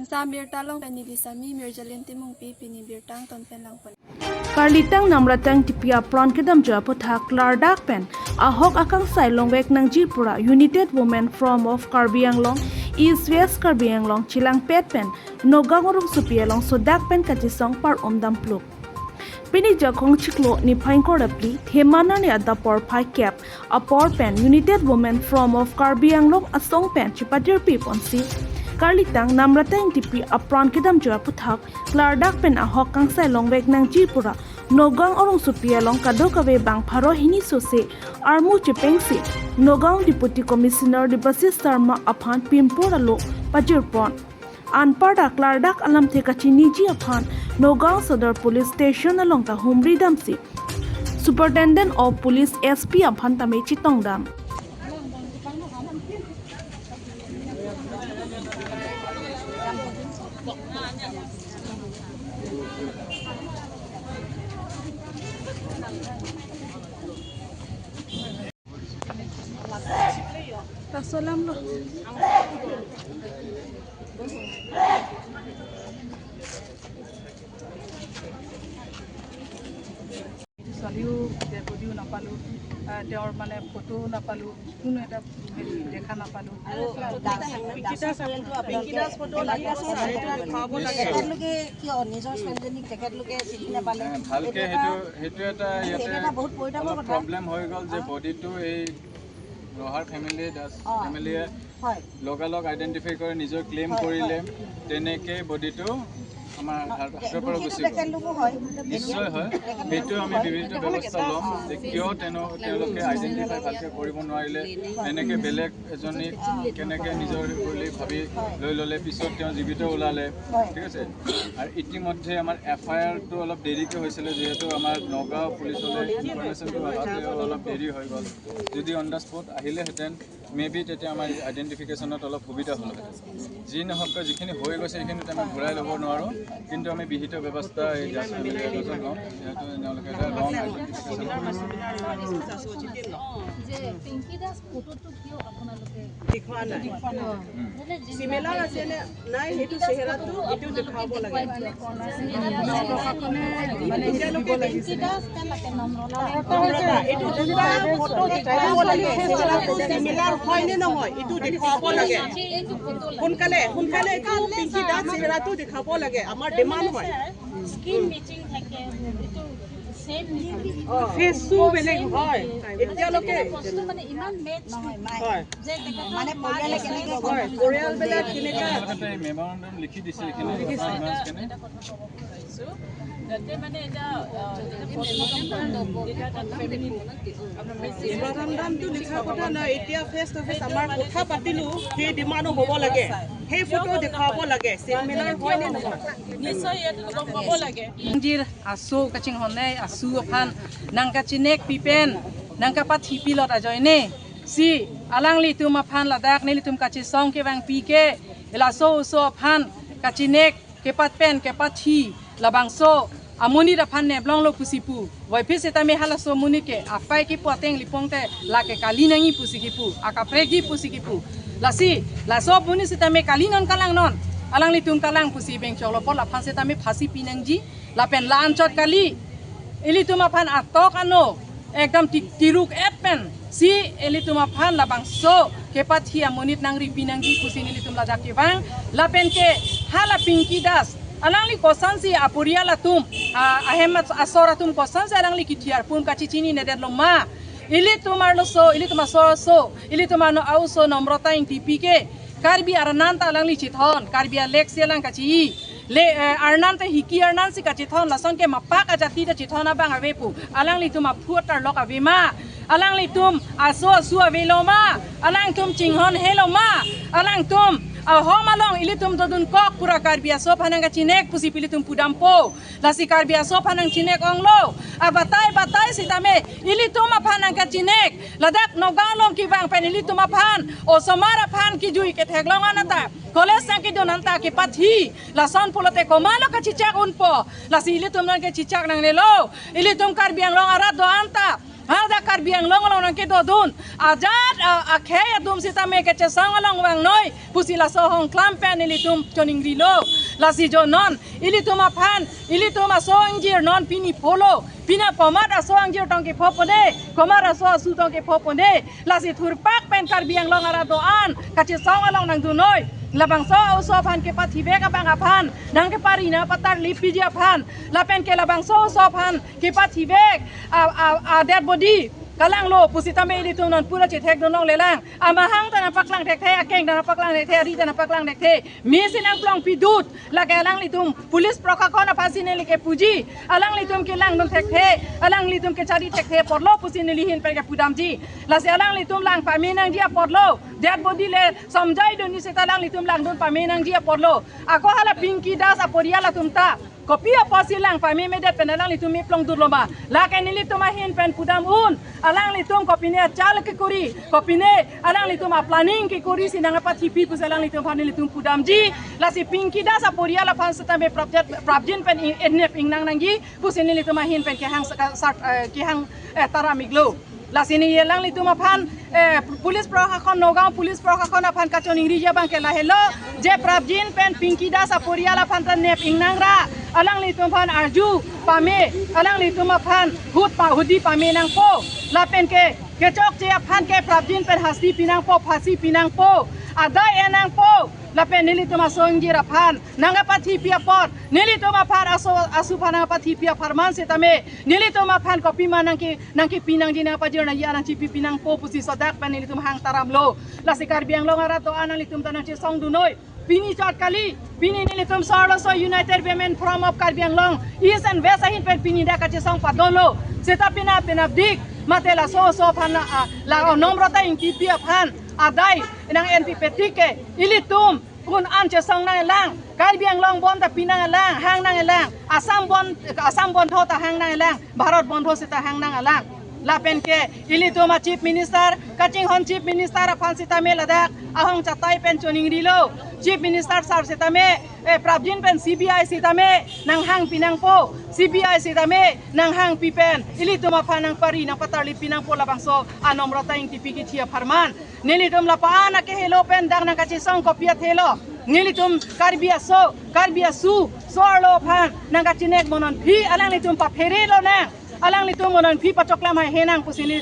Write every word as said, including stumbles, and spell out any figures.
Sa birta along pen neli Sami Mirjalin Timungpi, pini birta angton pen langpon. Karlitang Namratang Ingtipi apran kedamjui aputhak klardak pen ahok akangsai longvek nangji pura United Women Forum of Karbi Anglong, East West Karbi Anglong chelangpet pen Nagaon arongsopi along sodak pen kachesong par-um dampluk. Pini Jakhong chiklo niphai ingkoi ra phli, Theman arni adap porphai kep apor pen United Women Forum of Karbi Anglong asong pen chepatirpi ponsi Karlitang Namratang Ingtipi apran kedamjui aputhak klardak pen ahok kangsai longvek nangji pura Nagaon arongsopi along kadokave bang pharo hini sose armu chepengsi Nagaon Deputy Commissioner Debashish Sharma aphan pimpur alo pajirpon. Anparta klardak alamthe kachiniji aphan Nagaon Sadar Police Station along ta humri damsi Superintendent of Police, S P aphan tame chetongdam. ছোৱালীও ডেড বডিও নাপালোঁ, আহ, তেওঁৰ মানে ফটো নাপালোঁ, কোনো এটা হেৰি দেখা নাপালোঁ। আৰু দাস, দাসৰ পৰিয়ালটো আপোনালোকে পিংকি দাস ফটো লাগি আছে, সেইটো দেখুৱাব লাগে। তেখেতলোকে কিয় নিজৰ ছোৱালীজনীক তেখেতলোকে চিনি নাপালে? ভালকে সেইটো, সেইটো এটা ইয়াতে সেইটো এটা বহুত পৰিতাপৰ অলপ কথা। প্ৰব্লেম হৈ গ'ল যে বডিটো এই ৰহাৰ ফেমিলিয়ে, দাস অ। ফেমিলিয়ে হয়। লগালগ আইডেণ্টিফাই কৰে, নিজৰ ক্লেইম হয়, কৰিলে, হয়। তেনেকে বডিটো আমাৰ অ, হাত-, হাতৰ পৰা গুচি গ'ল। তেখেতলোকো হয়। নিশ্চয় হয়। তেখেতলোকো সেইটো আমি হয়। বিহিত ব্যৱস্থা ল'ম যে কিয় তেনে-, তেওঁলোকে আইডেণ্টিফাই ভালকে কৰিব নোৱাৰিলে, এনেকে বেলেগ এজনীক কেনেকে নিজৰ বুলি ভাবি লৈ ল'লে, পিছত তেওঁ জীৱিত ওলালে, হয়। ঠিক আছে? আৰু ইতিমধ্যে আমাৰ এফ আই আৰটো অলপ দেৰিকে হৈছিলে, যিহেতু আমাৰ নগাঁও পুলিচলৈ ইনফৰমেশ্যনটো অহাতে অলপ দেৰি হৈ গ'ল। যদি অন দ্য স্পট আহিলেহেঁতেন, মে বি তেতিয়া আমাৰ আইডেণ্টিফিকেশ্যনত অলপ সুবিধা হ'লহেঁতেন। যি নহওক, যিখিনি হৈ গৈছে, সেইখিনিত আমি ঘূৰাই ল'ব নোৱাৰোঁ, কিন্তু আমি বিহিত ব্যৱস্থা এই জাষ্ট ফেমিলিয়ে ল'ম, যিহেতু তেওঁলোকে এটা ৰং আইডেণ্টিফিকেশ্যন। যে পিংকি দাস ফটোটো কিয় আপোনালোকে দেখুওৱা নাই? মানে চিমিলাৰ আছে নে নাই, সেইটো চেহেৰাটো এইটো দেখুৱাব লাগে। এতিয়ালৈকে এইটো দুটা ফটো দেখুৱাব লাগে, চেহেৰাটো চিমিলাৰ হয় নে নহয়, এইটো দেখুৱাব লাগে। সোনকালে, সোনকালে এইটো পিংকি দাস চেহেৰাটো দেখুৱাব লাগে, আমাৰ ডিমাণ্ড হয়। স্কিন মেচিং থাকে, এইটো ছেম নেকি? অ। ফেচটো বেলেগ হয়। এতিয়ালৈকে বস্তু মানে ইমান মেচ নহয়। হয়। যে তেখেতৰ মানে পৰিয়ালে কেনেকে হয়, পৰিয়ালবিলাক কেনেকা? আগতে মেমৰেণ্ডাম লিখি দিছে এইখিনি, লিখি দিছে। ফাইনেন্স কেনে? এটা কথা ক'ব বিচাৰিছোঁ, যাতে মানে এতিয়া, আহ, এতিয়া পষ্টমৰ্টেম হয়, এতিয়া তাত ফেমিলি মেচিং মেমৰেণ্ডামটো লিখা কথা নহয়, এতিয়া ফেচ টু ফেচ আমাৰ কথা পাতিলো, সেই ডিমাণ্ডো হ'ব লাগে, সেই ফটো দেখুৱাব লাগে, চিমিলাৰ হয় নে নহয়? নিশ্চয় ইয়াত গম পাব লাগে। Jir aso kachinghon nei aso aphan nangkachinek pipen nangkapathi pilot ajoine si alanglitum aphan ladak nelitum kachesong kevangpi ke laso oso aphan kachinek kepat pen kepathi labangso amonit aphan neblonglo pusi pu. Voiphit sitame halaso amonit ke apai kipu ateng lipong te lake kali nangji pusi kipu, akaprekji pusi kipu. Lasi laso amonit sitame kali non kalang non, alanglitum kalang pusi bengchoklo apot laphan sitame phasi pi nangji. Lapen la-anchot kali, ilitum aphan atok ano ekdam ti-, tiruk et pen si ilitum aphan labangso kepathi amonit nangripi nangji pusi nelitum ladak kevang. Lapen ke hala Pinky Das, alangli kosonsi aporial atum, a-, ahem as-, asor atum kosonsi alangli kithi arpum kachechini nedet lo ma? Ilitum arloso, ilitum asor aso, ilitum ano auso Namrata Ingtipi ke Karbi arnan ta alangli chethon, Karbi alek si alang kachi. Le, eh, arnan ta hiki arnan si kachethon, lason ke mapak ajati ta chethon abang ave pu. Alanglitum aphu atarlok ave ma? Alanglitum aso asu avelo ma? Alangtum chinghon helo ma? Alangtum ahom along ilitum dodunkok pura Karbi aso aphan nangkachinek pusi pi ilitum pudampo. Lasi Karbi aso aphan nangchinek onglo. Abatai batai sitame ilitum aphan nangkachinek. Ladak Nagaon along kevang pen ilitum aphan, osomar aphan kijui ketheklong an anta, college nangkedun anta kepathi. Lason pulote komatlo kachechak unpo? Lasi ilitum nangkachechak nangnelo. Ilitum Karbi Anglong arat do-an ta Hadak Karbi Anglong along nangkedodun ajat, a, akhei atum sitame kachesong along vangnoi pusi laso ahongklam pen ilitum choningrilo. Lasi jo non ilitum aphan, ilitum aso angjir non pini polo. Pini komat aso angjir tong kepho pone, komat aso asu tong kepho pone. Lasi thurpak pen Karbi Anglong arat do-an kachesong along nangdunnoi. Labangso oso aphan kepathivek abang aphan, nangkepari nangpatarlip piji aphan, lapen ke labangso oso aphan kepathivek a, a, a dead body kalanglo pusitame ilitum non pura chethekdun longlelang. Amahang ta nangpaklang thekthe, akeng ta nangpaklang thekthe, ari ta nangpaklang thekthe. Mesi nangplong pidut, lake alanglitum police prokhakon aphansi neli kepuji, alanglitum kelangdun thekthe, alanglitum kechari thekthe apotlo pusi neli ahin pen kepudamji. Lasi alanglitum lang pame nangji apotlo, dead body le somjai dunji seta alanglitum langdun pame nangji apotlo. Ako hala Pinky Das aporial atum ta kopi apotsi lang pamemedet pen alanglitum eplong durlo ma? Lake nelitum ahin pen pudam un, alanglitum kopine achal kekuri, kopine alanglitum aplanning kekurisi nangpathipi pusi alanglitum aphan nelitum pudamji. Lasi Pinky Das aporial aphan sitame prapjat, prapjin pen ing-, enep ingnang nangji pusi nelitum ahin pen kehang saka-, sat-, eh, kehang, eh, taram-iklo. Lasi neli alanglitum aphan, eh, police prokhakon, Nagaon police prokhakon aphan kachoningriji abang ke lahelo, je prapjin pen Pinky Das aporial aphan ta nep ingnang ra, alanglitum aphan arju pame, alanglitum aphan hut pa, hudi pame nangpo, lapen ke kechokche aphan ke prapjin pen hasti pi nangpo, phasi pi nangpo, adai en nangpo, lapen nelitum aso angjir aphan nangkepathipi apot, nelitum aphan aso asu aphan nangkepathipi apharman sitame nelitum aphan kopima nangke, nangkepi nangji, nangpajir nangji, nangchipi pi nangpo pusi sodak pen nelitum hang taramlo. Lasi Karbi Anglong arat do-an nanglitum ta nangchesongdunnoi. Pini chot kali, pini nelitum so-arloso United Women Forum of Karbi Anglong East and West ahin pen pini dak kachesong padolo. Seta pina penapdik, mate laso oso aphan la, a, la Nomrata Ingtipi aphan adai nang-enpipetik ke ilitum un-an chesong nanglang, Karbi Anglong bon ta pi nanglang, hang nanglang, Assam bon, Assam bondho ta hang nanglang, Bharat bondho seta hang nanglang. Lapen ke ilitum a Chief Minister, kachinghon Chief Minister aphan sitame ladak ahong chatai pen choningrilo. Chief Minister sir sitame, eh, prapjin pen C B I sitame nanghang pi nangpo, C B I sitame nanghang pi pen ilitum aphan nangpari nangpatarlip pi nangpo labangso a Nomrata Ingtipi kithi apharman. Nelitum lapu-an akehelo pen dak nangkachesong kopi athelo? Nelitum Karbi aso, Karbi asu, so-arlo aphan nangkachinek mononphi alanglitum papherelo nang, alanglitum mononphi pachoklam haihe nang pusi neli